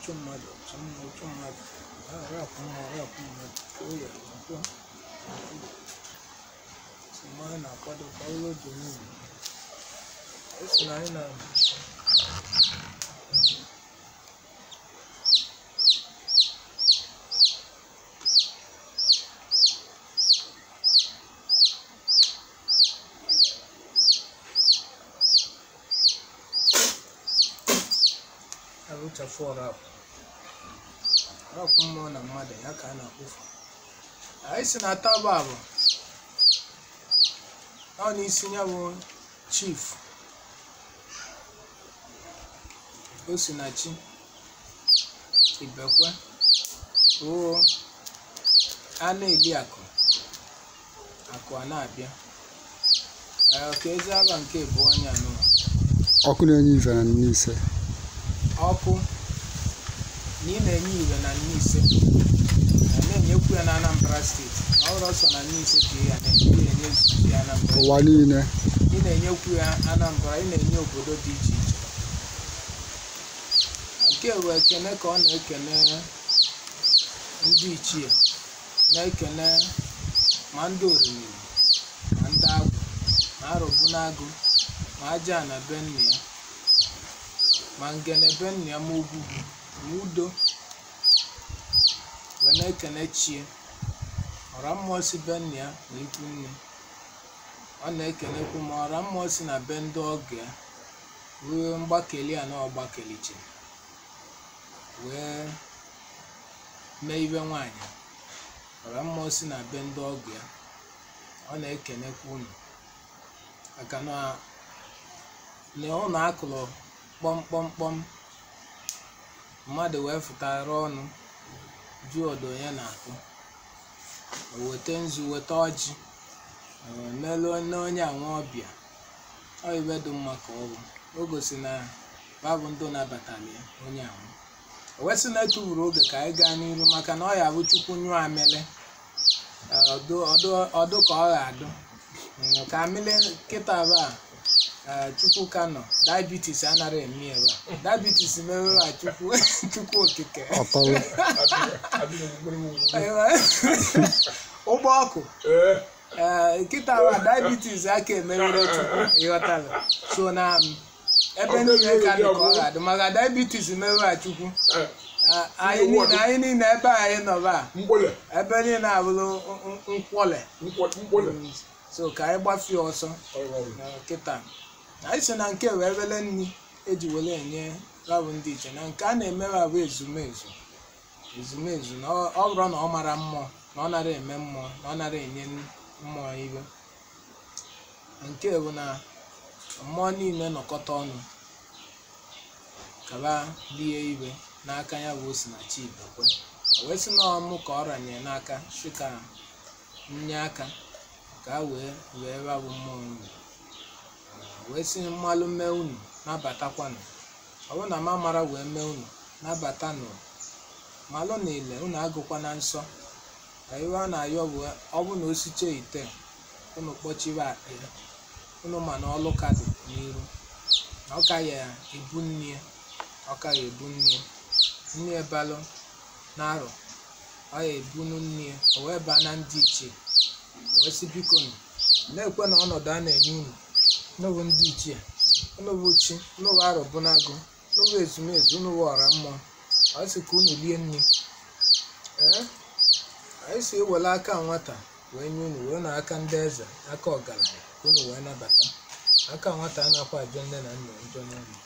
Ọchụ mmadụ, ọchụ mmụọ, ọchụ mmadụ, ọrapụ mmụọ, ọrapụ mmadụ, oya nkwọ. Si mmanụ na-akwado ka ọ bụrụ oge niile. Esi na anyị na arụchafụ ọrapụ ọrapụ mmụọ na mmadụ ya ka a na-akpụfu. Anyị si na taba bụ ọ n'isi ya bụ chief Osinachi Ibekwe oo a na-eli akụ akụ a na-abịa. Ka ezi aba nke bụ onye anụ ọkụ na-enye ife na Nneise. Ọkụ na ị na-enye iwe na Nneise, na-enyekwu ya na Anambra steeti. Na ọ bụrụ sọ na Nneise ka ị ya na-enye ya Anambra ụwa niile. Ị na-enyekwu ya Anambra, ị na-enye obodo dị iche iche. Nke bụ ekene ka ọ na-ekene ndị ichie, na-ekene ma ndị orimiri, ma ndị agwụ, ma arọbunagụ, ma aja na be nna ya, ma ngene be nna ya, ma ogwugwu, ma udo, wee na-ekene chie ọra mmụọ si be nna ya na ikwu nne. Ọ na-ekenekwu ma ọra mmụọ si na be ndị ọgọ ya wee mgbakeli a na ọgbakeliche wee mee ibe nwaanyị. Ọra mmụọ si na be ndị ọgọ ya, ọ na-ekenekwu unu maka na ụnụ akụrụ kpọmkpọmkpọm mmadụ wee fụtara ọnụ jụọ ọdụ onye na-akụ, weta nzu, weta ọjị, melụ onye anwa ọbịa. Ọ ibe dị mma ka ọ bụ o gosi na babụ ndụ nabatara ya onye anwa. O wesị na etufuru oge ka anyị gaa n'iru maka na ọ ya bụ Chukwu nyụọ amịlị ọdụ ka ọ ga-adụ ka amịlị kịta ba. Chukwu ka nọ diabetes anaghị eme ebe a. Diabetes mere a Chukwu Chukwu okike ụgbọ ọkụ kịta ba diabetes aka emewere Chukwu, ịghọtala? So na ebe niile ka dị ka ọ ga-adị maka diabetes mere a Chukwu. Anyị niile ebe anyị nọ ba ebe niile abụrụ nkwọle. So ka anyị gbafie ọsọ kịta. Anyị si na nke wee wele nri eji wele enye rabụ ndị iche na nke a na-emewe abụ ezumezu ezumezu na ọ bụrụ na ọ mara mmụọ na ọ nara eme mmụọ na ọ nara enye mmụọ iwe. Nke bụ na mmụọ niile nọkọta ọnụ kaba lie iwe n'aka ya bụ Osinachi Ibekwe. O wee sị na ọmụ ka ọ ranye n'aka si ka nye aka ka a wee wee rabụ mmụọ unu, wee sị mmalụ mee unu nabatakwanụ. Ọ bụrụ na ma mara wee mee unu nabatanụ, malụ na ile unu agụkwa na nsọ. Iwe a na-ayọ bụ ọ bụ na osiche ite unu kpọchiwe akpa ya, unu ma na ọlụ ka dị n'iru na ọka ya ebu nne, ọka ya ebu nne, nne balụ na arọ ọ ya ebunu nne, o wee baa na ndị ichie. O wee sị biko nụ na-ekwe na ọnọdụ a na-enye unu n'ụbụ ndị ichie, n'ụbụ chi, n'ụbụ arọbunagụ, n'ụbụ ezumezu, n'ụbụ ọra mmụọ. Ọ sị ka unu lie nne. Ee, anyị si ewele aka nwata wee nye unu, wee na aka ndị eze, aka ọgaranya ka unu wee nabata. Aka nwata a na-akwa ajọ nne na nna njọ n'ụlọ.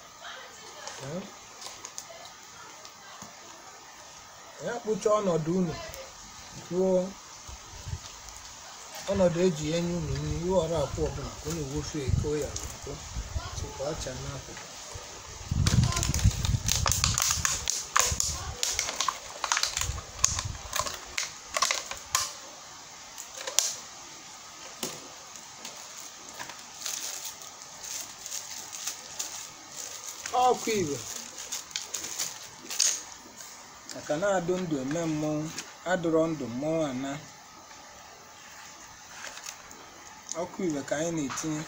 Ya kpụcha ọnọdụ unu ruo ọnọdụ eji enye unu nri, iwe ọrụ akwụ ọbụla ka unu wofie eko ya nkwụ tupu ọ chaa n'akụkụ. Ọkụ iwe maka na-adụ ndụ eme mmọnwụ, adụrọ ndụ mmọnwụ ana. Ọkụ iwe ka anyị na-etinye.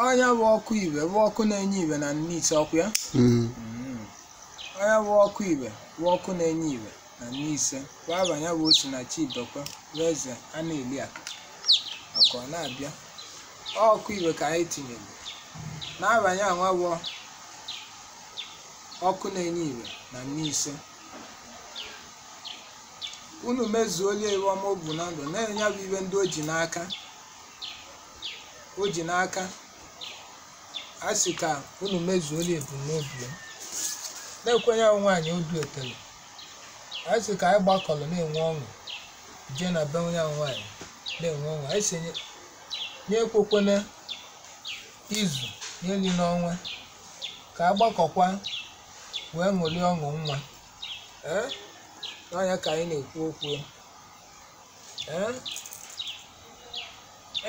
Onye bụ ọkụ ibe bụ ọkụ na-enye ibe na Nneise ọkụ ya. Onye bụ ọkụ ibe bụ ọkụ na-enye ibe na Nneise bụ abanye bụ Osinachi Ibekwe bụ eze a na-eli aka maka ọ na-abịa. Ọkụ ibe ka anyị tinyere n'abanye anwa bụ ọkụ na-enye ibe na Nneise. Unu mezuola iwe ọma o bu na ndụ na-enye bụ ibe ndị o ji n'aka o ji n'aka a sị ka unu mezuola ebumnobi ya. Na-ekwenye ahụ nwaanyị odu etele a sị ka anyị gbakọrọ na-enwe ọṅụ jee na be onye ahụ nwaanyị na-enwe ọṅụ. Anyị sị nye ekwekwene izu n'elu n'ọnwa ka a gbakọkwa wee ṅụrie ọṅụ nwa. Ee, n'ọnya ka anyị na-ekwu okwu. Ee,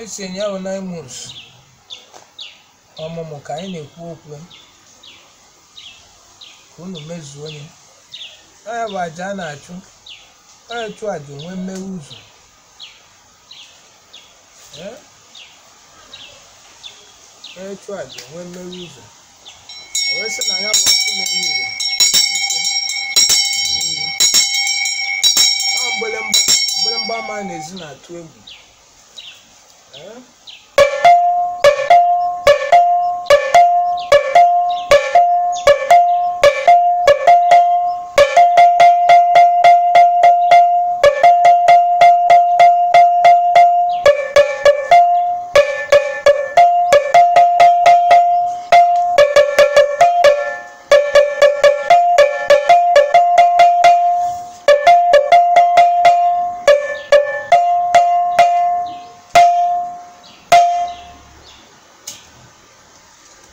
esi enye ahụ 9 months ọmụmụ ka anyị na-ekwu okwu ka unu mezuo onye. Onye bụ aja a na-achụ, onye chụọ aja onwe mmeghe ụzọ. Ee, onye chụọ aja onwe mmeghe ụzọ. O wee sị na ya bụ ọkụ na-enye ìhè na mgbịrịmgba ama na-ezi na-atụ egwu. Ee,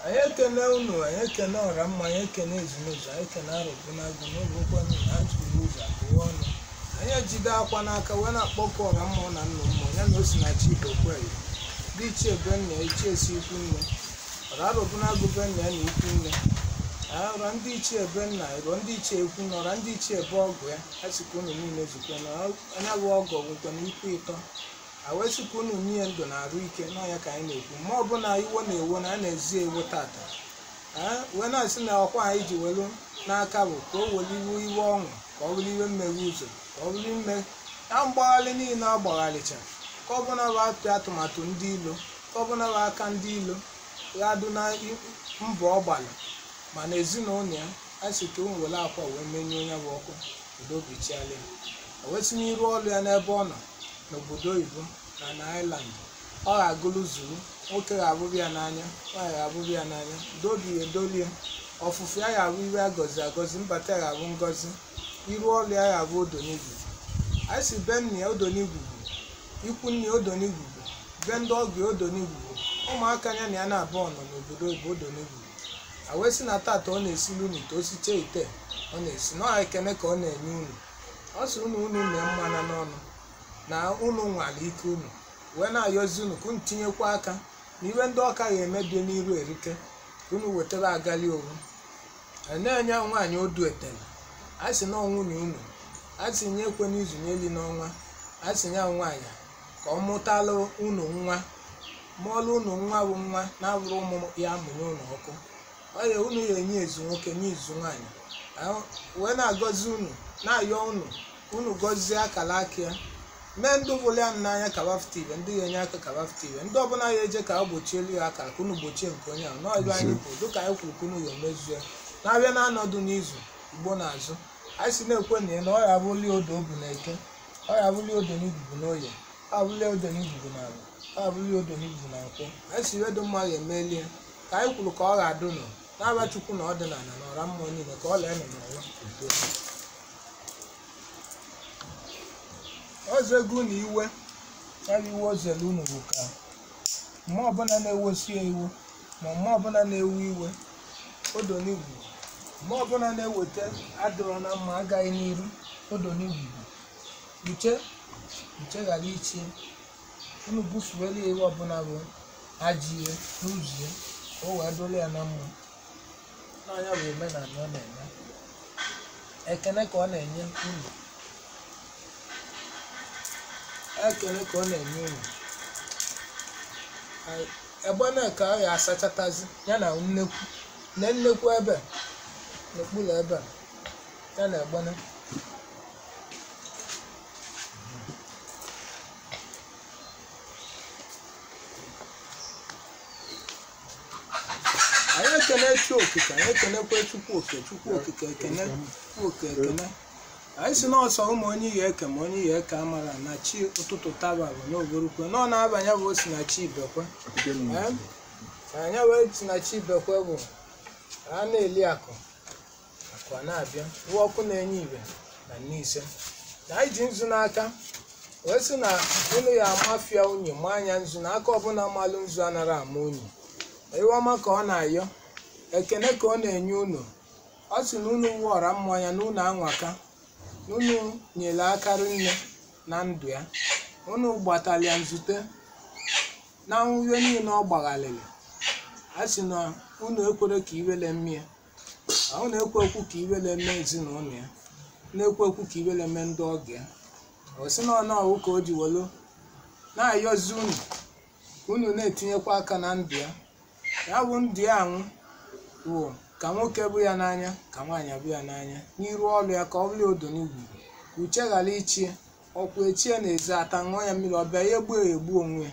anyị ekene unu, anyị ekene ọra mma, anyị ekene ezumezu, anyị ekene arụbụnagụ n'ụlọ na atụrụ ụzọ abụọ ọnụ. Anyị ejide akwa n'aka wee na-akpọkọ ọra mmụọ na nna mmụọ ya na Osinachi Ibekwe dị ichie be nna ya, ichie si ikwu nne, ọra arụbụnagụ be nna ya na ikwu nne, ọra ndị ichie be nna, ọra ndị ichie ikwu nne, ọra ndị ichie be ọgụ ya. A sị ka unu niile zukwe na anya bụ ọgọ nwekwe na ikwu ịtọ. A wee sị ka unu nye ndụ na arụ ike n'ọnya ka anyị na-ekwu. Ma ọ bụ na iwo na-ewo na a na-ezi ewo tata, wee na-asị na ọkwa anyị ji welu n'aka bụ ka o were iwe iwe ọṅụ, ka ọ bụrụ iwe mmeghe ụzọ, ka ọ bụrụ ime na mgbagharị niile a gbagharịcha, ka ọ bụna bụ atụ atụmatụ ndị ilo, ka ọ bụna bụ aka ndị ilo ya dụ na mbọ ọ gbara mana ezinụlọ ya. A sị ka o were akwa wee menye onye bụ ọkụ udobichiala ya. O wee tinye iru ọrụ ya n'ebe ọ nọ n'obodo oyibo na na Island. Ọ ga-agụlụ zuru nwoke ga-abụrụ ya n'anya, nwaanyị ga-abụrụ ya n'anya, dobi edolie ọfụfụ ya ga-abụ iwe agọzi agọzi, mbata ya ga-abụ ngọzi, iru ọrụ ya ga-abụ odonigwugwu. Anyị si be nna ya odonigwugwu, ikwu nna ya odonigwugwu, be ndị ọgọ ya odonigwugwu, ụmụaka ya na ya na-abụọ nọ n'obodo oyibo odonigwugwu. A wee sị na tata ọ na-esili unu ite, osiche ite ọ na-esi na ọ ekene ka ọ na-enye unu. Ọ sị unu unu mee mmana n'ọnụ na unu nwale ike unu, wee na-ayọzi unu ka unu tinyekwa aka na iwe ndị ọka ga-emebie n'iru erike, ka unu wetara agali owu. Na-enye nwaanyị odu etele, a sị na nwunye unu, a sị nye ekwe n'izu n'eli n'ọnwa, a sị nya nwaanyị ka ọ mụtala unu nwa, mụọla unu nwa bụ nwa na-abụrụ ụmụ ya mụnye unu ọkụ. Ọ ya unu ya enye izu nwoke nye izu nwaanyị, wee na-agọzi unu na-ayọ unu unu gọzie akara aka ya, mee ndị bụrụ ya n'anya ka bafụta ibe, ndị ga-enye aka ka bafụta ibe, ndị ọbụla ya eje ka a gbochie elu ya aka ka unu gbochie nke onye ahụ. N'ọbịa anyị kwuru dịka anyị kwuru ka unu ga-emezu ya na-abịa na-anọdụ n'izu igbo n'azụ. Anyị si na-ekwe na ya na ọ ya abụli odo obu na eke, ọ ya abụli odo n'igugu n'oye, ọ abụli odo n'igugu na ala, ọ abụli odo n'igugu na nkwụ. Anyị si wedo mma ga-emelie ka anyị kwuru ka ọ ga-adụ nọ na-abịa Chukwu na ọdịnala na ọra mmụọ niile ka ọ lee nọ n'ọnwa udo. Ọzọ ego na iwe ya bụ iwe ozele unu bụ ka mmụọ ọbụla na-ewosi ya iwu, ma mmụọ ọbụla na-ewe iwe odonigwu, mmụọ ọbụla na-eweta adịrọ na mma agaghị n'iru odonigwu. Uche uche ghara ichie unu bufuwere ya iwe ọbụla bụ ajọ ihe n'ụzọ ya ka o wee dụrụ ya na mma. N'anya bụ omenala ọ na-eme, ekene ka ọ na-enye unu, ekele ka ọ na-enye unu. Egbene ka ọ ya asachatazi ya na nnekwu na nnekwu ebe n'okpuru ebe a ya na egbene. Anyị ekene chi okike, anyị ekenekwe Chukwu oke, Chukwu okike ekene, Chukwu oke ekene. Anyị si n'ọsọ ụmụ onye iyi eke ma onye iyi eke amara na chi ụtụtụ taba bụ n'oborukwe na ọ na-abanye bụ Osinachi Ibekwe. Anya wee Osinachi Ibekwe bụ a na-eli akụ akụ a na-abịa uwe ọkụ na-enye ibe na nneise. Na anyị ji nzu n'aka wee sị na unu ya amafia unyi ma anya nzu na aka ọbụla malụ nzu anara ama unyi. Iwe ọma ka ọ na-ayọ, ekene ka ọ na-enye unu. Ọ sị na unu wụọra mmụọ ya na unu anwaka, na unu nyere aka rinne na ndụ ya, unu gbatara ya nzute na ihe niile ọ gbagharịrị. A sị na unu ekwere ka iwele mmie, unu ekwekwu ka iwele mee ezinụlọ ya, na-ekwekwu ka iwele mee ndị ọgọ ya. Ọ sị na ọ na-ọwụ ka o ji welu na-ayọzi unu ka unu na-etinyekwa aka na ndụ ya. Ya bụ ndụ ya anwụ wụ ka nwoke bụ ya n'anya ka nwaanyị bụ ya n'anya n'iru ọrụ ya ka ọ bụrụ odo n'igwu, ka uche ghara ichie ọkwụ echie na ezi ata ṅụọ ya mmiri ọbịa ya egbu egbu onwe ya.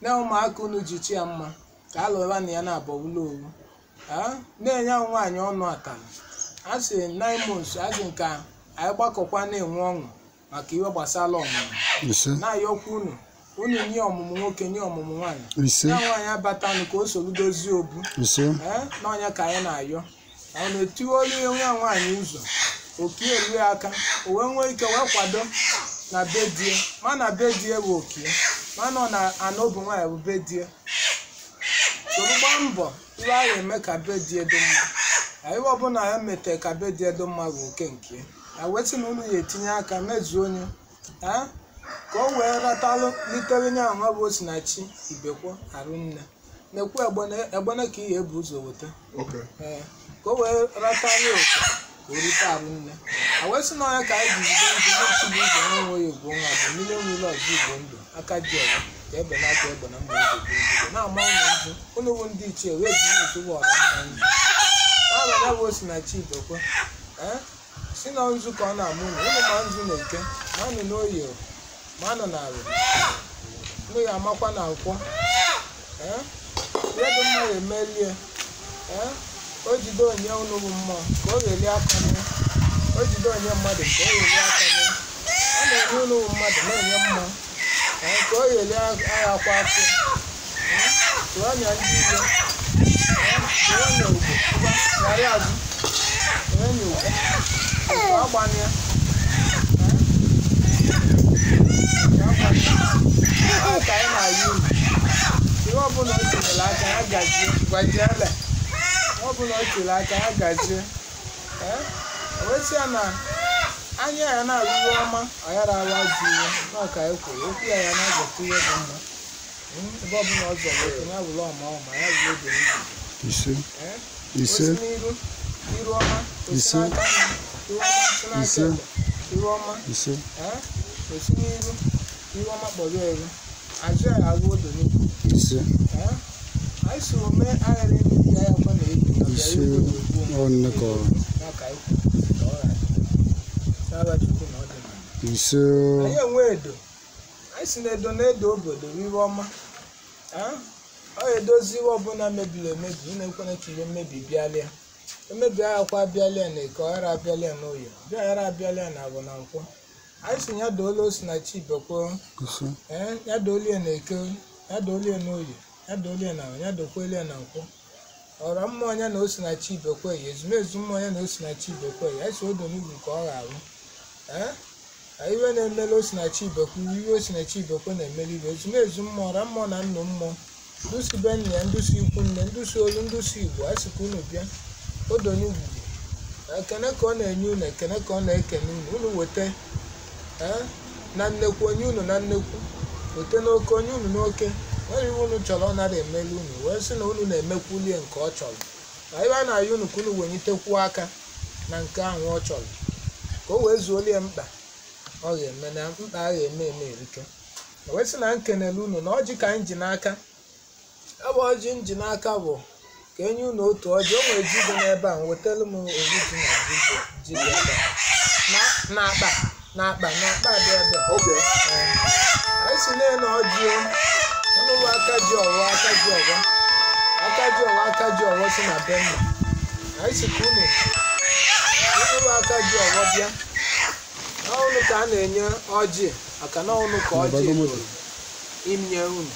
Na ụmụaka unu ji chi ya mma ka alụra na ya na-abọwụla owu na-enye nwaanyị ọnụ atala. A sị 9 months a sị nka anyị gbakọkwa na-enwe ọṅụ maka iwe gbasara ọmụmụ. Na-ayọkwa unu unu nye ọmụmụ nwoke nye ọmụmụ nwaanyị, ya nwaanyị abatanụ ka o soro dozie obu n'ọnya ka anyị na-ayọ. Ọ na-etiwolu nwa nwaanyị ụzọ okie erue aka o wee nwee ike wee kwado na be die, ma na be die bụ okie, ma nọ na anọbụ nwaanyị bụ be die. Soro gbaa mbọ iwe a ga-eme ka be die dị mma, iwe ọbụla ya mete ka be die dị mma bụ oke nke ya. Wee sị na unu ya etinye aka mezuo onye ka o wee ratalụ litere nye ahụ bụ Osinachi Ibekwe arụ nne na-ekwu egbene ka ihe ebu ụzọ weta ka o wee ratalụ oke ka o rute arụ nne. A wee sị na ọnya ka anyị ji jide ndụ n'otu bụ ụzọ nwe ya egbo nwa bụ mmiri enwere ọzọ igbo ndụ aka ji ọzọ ka ebe na-aka egbe na mma igbo ndụ na-ama ụlọ nzu unu bụ ndị ichie wee ji otu bụ ọra mma nzu n'abalị bụ Osinachi Ibekwe. Si na nzu ka ọ na-amụ unu, unu ma nzu na eke ma nụ n'oyi ma nọ n'arụ unu ya amakwa na nkwọ. Ihe dị mma ya emelie, o jide onye unu bụ mmụọ ka o ghelie aka nụ, o jide onye mmadụ ka o ghelie aka nụ. Ọ na-enye unu bụ mmadụ na-enye mmụọ ka o ghelie agha kwa afọ. Tụọ anya ndị ilo, tụọ anya ugbo ghara azụ, tụọ anya ugbo agbanye ya. Ka anyị na-ayọ unu ihe ọbụla o tinyere aka ya gazie, gwajiele ihe ọbụla o tinyere aka ya gazie. O wee sị ya na anya ya na-arụ ihe ọma ọ yara arụ ajọ ihe na ọka ekwuru okwu ya ya na-azọta ihe dị mma. Ebe ọbụla ọ zọrọ okwu ya bụrụ ọma ọma ya bụrụ obi osi n'iru iru ọma, osi n'aka iru ọma, osi n'aka ekpe iru ọma, osi n'iru iru ọma kpọrọ eru azụ ya agwụ odo n'ikwu. Anyị si ome aghara ebi ya ya kwa na ebi anyị enwe edo. Anyị si na edo na-edo obodo iwe ọma, ọ edozi iwe ọbụla mebiri emebi. Unu ekwena ka ihe mmebi bịalịa emebi aghakwa abịalịa na eke ọghara abịalịa na oyi bịa ghara abịalịa na agwụ na nkwọ. Anyị si ya doola Osinachi Ibekwe, ya doolie na eke, ya doolie na oyi, ya doolie na ya dokwelie na nkwọ. Ọra mmụọ ya na Osinachi Ibekwe ya, ezumezu mmụọ ya na Osinachi Ibekwe ya, anyị si odo n'ugwu ka ọ ga-arụ. Iwe na-emele Osinachi Ibekwe, iwe Osinachi Ibekwe na-emele iwe ezumezu mmụọ, ọra mmụọ na nnụ mmụọ, ndusi be nna ya, ndusi ikwu nne, ndusi olu, ndusi igbo. Anyị si ka unu bịa odo n'ugwu. Ekene ka ọ na-enye unu, ekene ka ọ na-ekene unu. Unu weta na nnekwu onye unu na nnekwu, weta n'oke onye unu n'oke. Nwere iwe unu chọrọ ọ nara emelu unu, wee sị na unu na-emekwulie nke ọ chọrọ. Na iwe a na-ayọ unu ka unu wenyitekwu aka na nke ahụ ọ chọrọ ka o wee zuolie mkpa ọ ga-eme na mkpa a ga-eme eme erike. Wee sị na nkenele unu na ọjị ka anyị ji n'aka. Ya bụ ọjị m ji n'aka bụ ka enye unu otu ọjị. O nwere ji dị n'ebe a, wetara m ovu ji na ji dị ebe a. N'akpa n'akpa n'akpa dị ebe a. Ee. Anyị si na-ene ọjị o. Ọnụ bụ aka ji ọwọ, aka ji ọwọ, aka ji ọwọ, aka ji ọwọ si na be nna. Anyị si ka unu unu bụ aka ji ọwọ bịa. Ọnụ ka a na-enye ọjị, maka na ọnụ ka ọjị Ịbago moto. toro inye unu,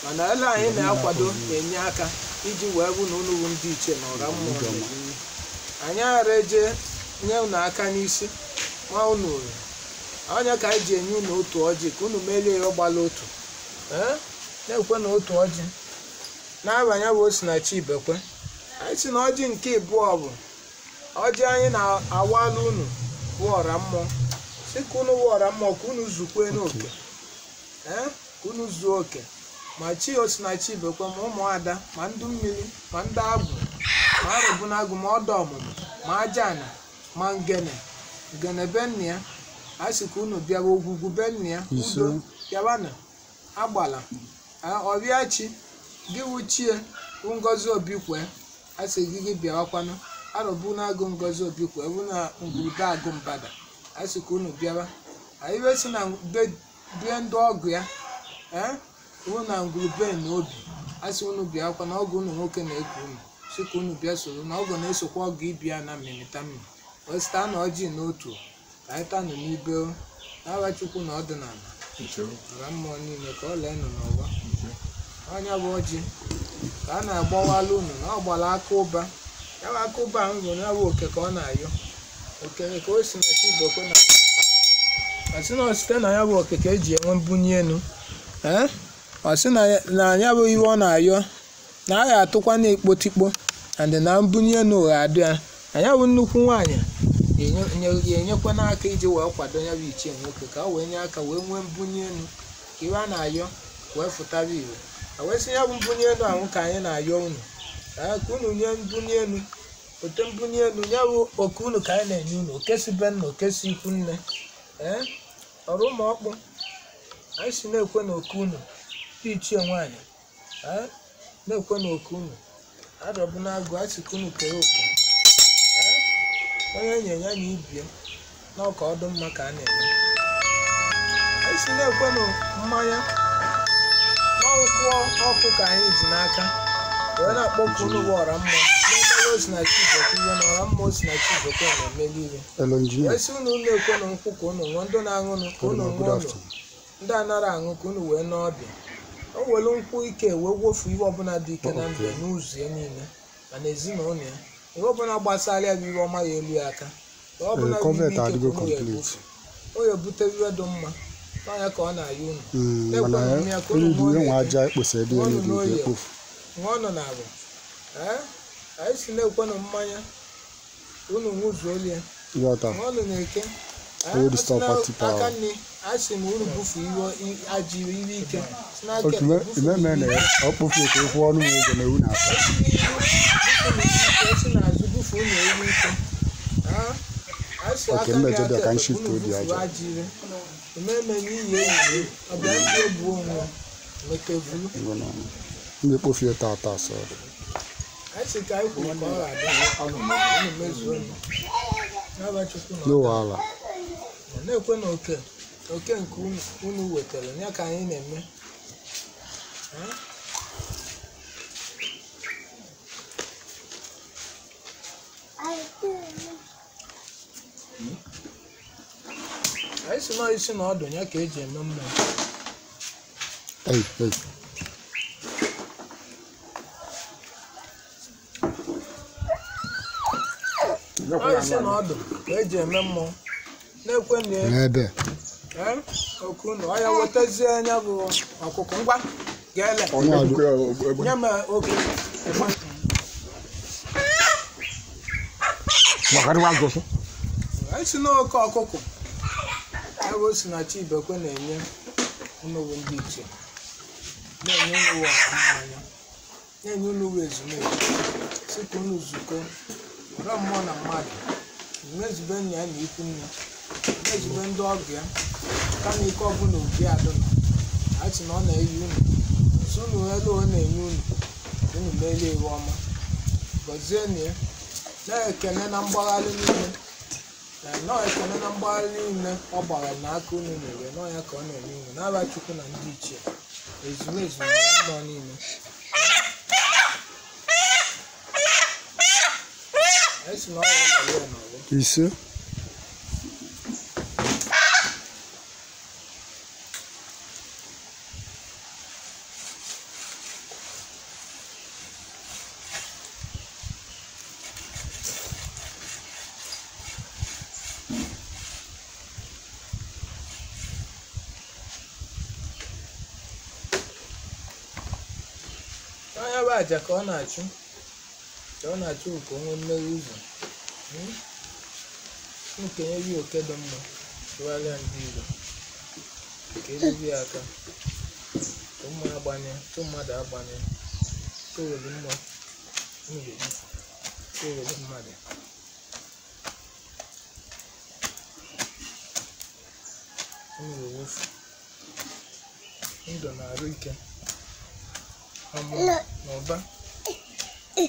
mana ele anyị na-akwado na-enye aka iji wee bụ na unu bụ ndị ichie na ọra mmụọ na-ebunye. Anyị aghara eje nye unu aka n'isi nwa unu uru. Onye ka anyị ji enye unu otu ọjị ka unu merie ya ọgbala otu. Ee, na-ekwe na otu ọjị n'abanye bụ Osinachi Ibekwe. Anyị si na ọjị nke ịbụọ bụ ọjị anyị na-awala unu bụ ọra mmụọ, si ka unu bụ ọra mmụọ ka unu zukwe n'oke. Ee, ka unu zuo oke, ma chi Osinachi Ibekwe, ma ụmụada, ma ndụ mmiri, ma ndị agwụ, ma arụbụnagụ, ma ọdọ ọmụmụ, ma aja ana, ma ngene ngene be nna ya. A sị ka unu bịawa ogwugwu be nna ya. Ise. Udo bịawanụ agbala ọbịa chi gị wuchie bụ Ngozi Obi kwee. A sị gị gị bịawakwanụ arụbụnagụ Ngozi Obi kwee bụ na ngwurube agụ mbada. A sị ka unu bịawa anyị wee sị na be be ndị ọgụ ya, ee, bụ na ngwurube na obi. A sị unu bịakwa na ọgụ unu nwoke na-eku unu, sị ka unu bịa soro na ọgụ na-esokwa ọgụ ibia na mmịmịta mmiri wee sịta na ọjị n'otu ka anyị tanụ n'ibe n'agha Chukwu na ọdịnala ọra mmụọ niile ka ọ lee nụ n'ụwa. Ọnya bụ ọjị ka a na-agbawala unu na ọ gbara aka ụba. Ya bụ aka ụba ahụ bụ ya bụ oke ka ọ na-ayọ oke ka o si na chi Ibekwe na asị na ọ site na ya bụ oke ka eji enwe mbunye elu. Ee, ọ sị na ya bụ ihe ọ na-ayọ na a ga-atụkwa na ikpotikpo and na mbunye elu ga-adị ya na ya bụ nnukwu nwaanyị ga-enyekwa n'aka iji wee kwado ya bụ ichie nwoke ka o wee nye aka wee nwee mbunye elu ka iwe a na-ayọ wee fụtara ire. A wee sị ya bụ mbunye elu ahụ ka anyị na-ayọ unu. Ee, ka unu nye mbunye elu ote mbunye elu ya bụ oke unu ka anyị na-enye unu, oke si be nna, oke si ikwu nne. Ee, ọrụ ụmụ ọkpụ anyị si na-ekwe na oke unu ndị ichie nwaanyị. Ee, na-ekwe na oke unu arọbụnagụ a sị ka unu kere oke. Ee, onye nye ya na ibie na ọka ọdụ mma ka a na-eme. Anyị si na-ekwe na mmanya n'ọkwụ ọkụ ka anyị ji n'aka wee na-akpọku unu bụ ọra mmụọ na-emere Osinachi Ibekwe ihe na ọra mmụọ Osinachi Ibekwe na-emeli ihe. Hello, engineer. Wee sị unu na-ekwe na nkwụ ka unu ṅụọ, ndị na-aṅụnụ ka unu Good ṅụọ nụ, afternoon. ndị anara aṅụ ka unu wee n'ọbịa o were nkwụ ike wee wofu ihe ọbụla dị ike na ndụ ya n'ụzọ ya niile ma na ezinụlọ ya, ihe ọbụla gbasara ya bụ ihe ọma ya elu ya aka, ihe ọbụla Eh, bụ ihe convert ike ka adịgo unu ya complete. ebufu o ya ebute ihe dị mma n'ọnya ka ọ na-ayọ unu. Mana Na-ekwe na ka unu eriri ṅụọ enwe na-eke, aja ekposa ebe ya ṅụọnụ n'eriri n'oye, ekpofu. ṅụọnụ na agwa. Ee, anyị si na-ekwe na mmanya unu ṅụzuolie, Ịghọta. ṅụọnụ na eke. Ee, Old ọ sị stop na party power. aka nri a sị m unu bufu iwe ajọ iwe ike si n'aka Otu ekpe bufu ime iwe na ike. ọ kpofu ka okwu ọnụ m ụgwọ na ewu na-asa. Esi n'ihu bufu na iwe ike, esi n'azụ bufu unu iwe ike. Ee, a sị Okay, aka nri mmejọ dị aka ka ekpe shift unu obi bufu aja. ajọ iwe ememe n'iyi eyi ọbịa ndị egbu onwe mekevulu. Ngwa na m ga-ekpofu ya tata sọrọ. Anyị sị ka anyị kwuru ka ọ ga-adị unu mezuo unu n'aba Chukwu na No ọdịnala. wahala. Na-ekwe na oke oke nke unu wetara ya ka anyị na-eme. Eh? Anyị si na isi na ọdụ ya ka eji eme mmụọ. Hey, hey. Ọ isi na ọdụ ka eji eme mmụọ na-ekwe na ya. N'ebe. Eh? Oke unu ọ ya wetazie anya bụ ọkụkọ ngwa ga-ele Onye adụ. nye m oke. Anyị si n'oke ọkụkọ ebe o si na chi Ibekwe na-enye unu bụ ndị ichie, na-enye unu bụ ọha mmanya, na-enye unu bụ ezumezu, si ka unu zukọ ọra mmụọ na mmadụ mezube nna ya na ikwu nne, mezube ndị ọgụ ya, kama ike ọbụla obi adụnọ. A sị na ọ na-eyi unu Si unu elu ọ na-enye unu, unu melie iwe ọma, gọzienụ ya. Na-ekene na mgbagharị niile, na nọọ ekene na mgbagharị niile ọ gbara n'aka unu nyere nọọ ya ka ọ na-enye unu n'aba Chukwu na ndị ichie ezumezu na mmụọ niile. Anyị si na ọ ya nọrọ ya n'ọgbọ. Ise. Onye bụ aja ka ọ na-achụ, ka ọ na-achụ ka o nwee mmeri ụzọ. Nkenye gị oke dị mma, tụgharịa ndị iro ka ebibi ya aka, ka mma agbanye, tụ mmadụ agbanye, towelu mma towelu mmadụ. Unu ga-ewefu ndụ na arụ ike, ọmụ na ụba,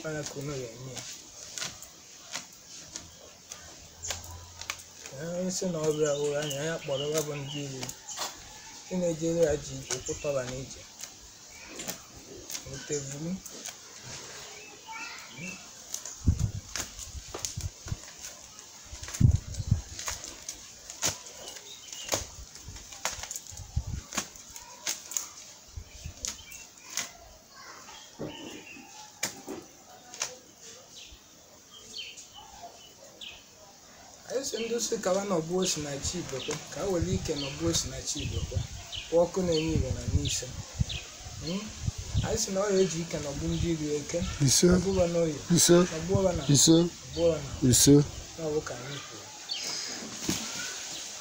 anya ka unu ga-enye ya. Onye sị na ọbịa ụra anya ya kpọrọ ya bụ ndị iro, ndị na-ejere ya ji ije ụkwụ tọba n'ije nwetevuru. Anyị sị ndị sị kawa nọgbuo Osinachi Ibekwe, ka ha were ike nọgbuo Osinachi Ibekwe, bụ ọkụ na-enye ìhè na n'ise. Anyị sị na ọ ya eji ike nọgbu ndị iro eke, Ise. nọgbuo n'oye, Ise. nọgbuo na Ise. nọgbuo na Ise. n'ọbụ ka anyị kwuru.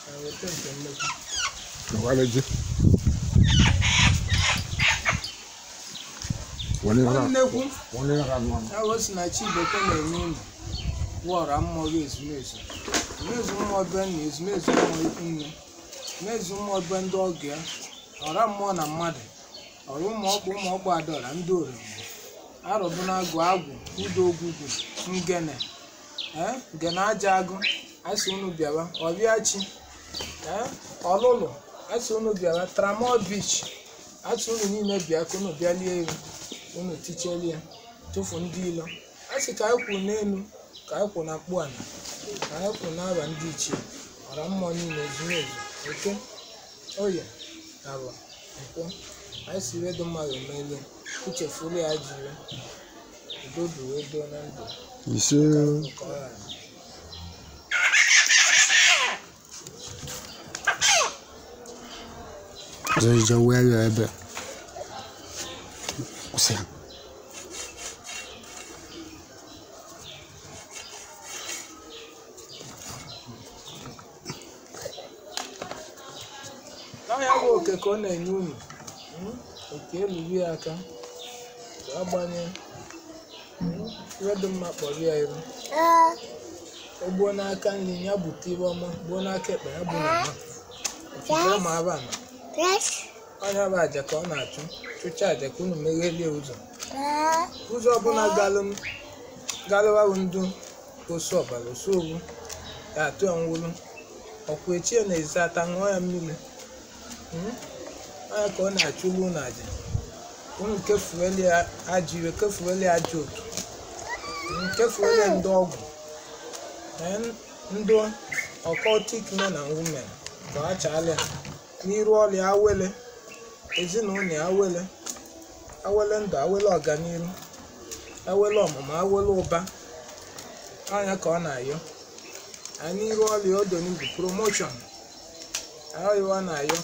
Ka weta nke nnukwu. Wale ji. Wale Ọ ra. nnekwu Wale ra nwa. ya bụ Osinachi Ibekwe na-enye unu bụ ọra mmụọ gị ezumezu, ezumezu mmụọ be nna, ezumezu mmụọ ikwu nne, ezumezu mmụọ be ndị ọgọ ya, ọra mmụọ na mmadụ, ọra ụmụ ọkpụ, ụmụ ọkpụ adaọra, ndị oromgbo, arọbụnagụ, agwụ, udo ogwugwu, ngene, ee ngene aja agụ, asị unu bịawa, ọbịa chi, ee ọlụlụ, asị unu bịawa, tramol beach, asị unu niile bịa ka unu bịa lie elu, unu tichelie, tụfu ndị ilo. Asị ka anyị kwụ n'elu, ka anyị kwụ na mkpu ala, ka anyị kwụ n'aba ndị ichie, ọra mmụọ niile ezumezu, eke, oye, abọ, nkwọ. Anyị si iwe dị mma emelie, uchefuru ya ajọ iwe, udo bi wee doo na ndụ. Ise. Nke ọ ghara. Zai je waya ebe. Kwụsị ya. N'ọhịa bụ oke ka ọ na-enye unu, oke eluru ya aka, ka agbanye, iwe dị mma kpọrọ ya iru. O gbuo n'aka nri ya bute iwe ọma, gbuo n'aka ekpe ya bụ na mma. Ofufe ma aba na. Ọnya bụ aja ka ọ na-achụ, chụcha aja ka unu meghelie ụzọ. Ụzọ ọbụla galụwawu ndụ osu ọbara osu owu ya atụ ya nwụrụ. Ọkwa echie na eze ata ṅụọ ya mmiri. Ọnya ka ọ na-achụlu unu aja. Unu kefueli ajọ iwe, kefueli ajọ otu, kefueli ndị ọgwụ, ndị occultic men and women ka ọ chala ya n'iru ọrịa awele, ezinụlọ ya awele, awele ndụ, awele ọganiru, awele ọmụmụ, awele ụba. Ọnya ka ọ na-ayọ anyị n'iru ọrịa odo n'igwe promotion, ayọ ọ na-ayọ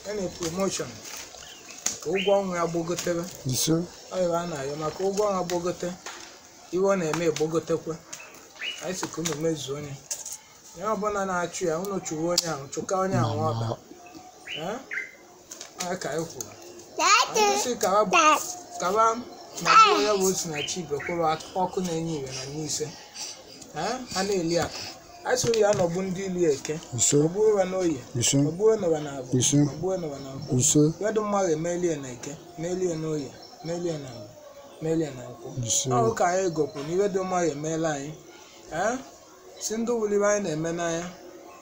ya na promotion ka ụgwọ ọnwa ya gbogotebe. Ise. Ọyọ a na-ayọ maka ụgwọ ọnwa gbogote, iwe ọ na-eme egbogotekwe. Anyị sị ka unu mezuo onye ya ọbụla na-achụ ya, unu chụwa onye ahụ, chụka onye ahụ ọba. Ee, ọ ka anyị kwuru. Anyị sị kawa kawa ma gbuo ya bụ Osinachi Ibekwe ọkụ na-enye ìhè na n'ise. Ee, ha na-eli akụ. Anyị sị ya nọgbu ndị ilu eke, Ise. ọgbuo ụra n'oye, Ise. ọgbuo n'ụwa na abụ, Ise. ọgbuo n'ụwa na nkwụ. Ise. Wedụ mmadụ emelie na eke, melie n'oye, melie na abụ, melie na nkwụ. Ise. Ọ ka anyị gọpụ na iwe dị mmadụ emeela anyị. Ee, si ndị wuli iwe anyị na-eme n'anya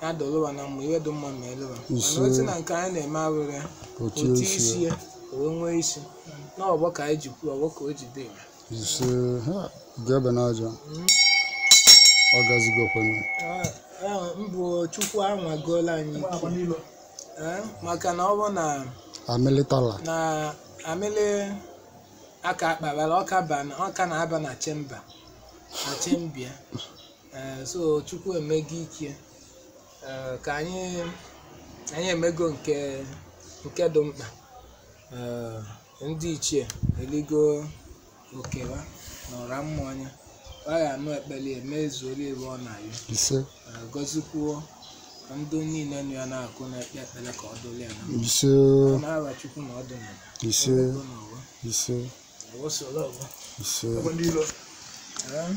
ya dọlụwa na mma, iwe dị mma ma elụwa. Ise. Mana otu na nke anyị na-eme abụrụ ya Otu otu isi isi ya o wee nwee isi na ọgbọ ka anyị ji kwuo, ọgbọ ka o ji dị ire. Ise. Ha gebe n'aja. Ọ gazigokwanụ. Mbụ Chukwu anwagoola anyị ike. Ee, maka na ọ bụ na Amịlịtala. Na amịlị aka akpabara ọka ba na ọka na-aba na chemba na chembia. Ee, so Chukwu emego ike. Ee, ka anyị emego nke dị mkpa. Ee, ndị ichie eligo okewa na ụra mmụọ anya ọ ga-anụ ekpere emezuola ebe ọ na-ayọ. Ise. Ee, gọzikwuo ndị niile nọ ya na-akụ na-ekpe ekpere ka ọ dụrụ ya na mma. Ise. N'aha Chukwu na ọ dị n'ụwa. Ise. Ọ dị n'ụwa. Ise. Ọ soro ọgbọ. Ise. Ee.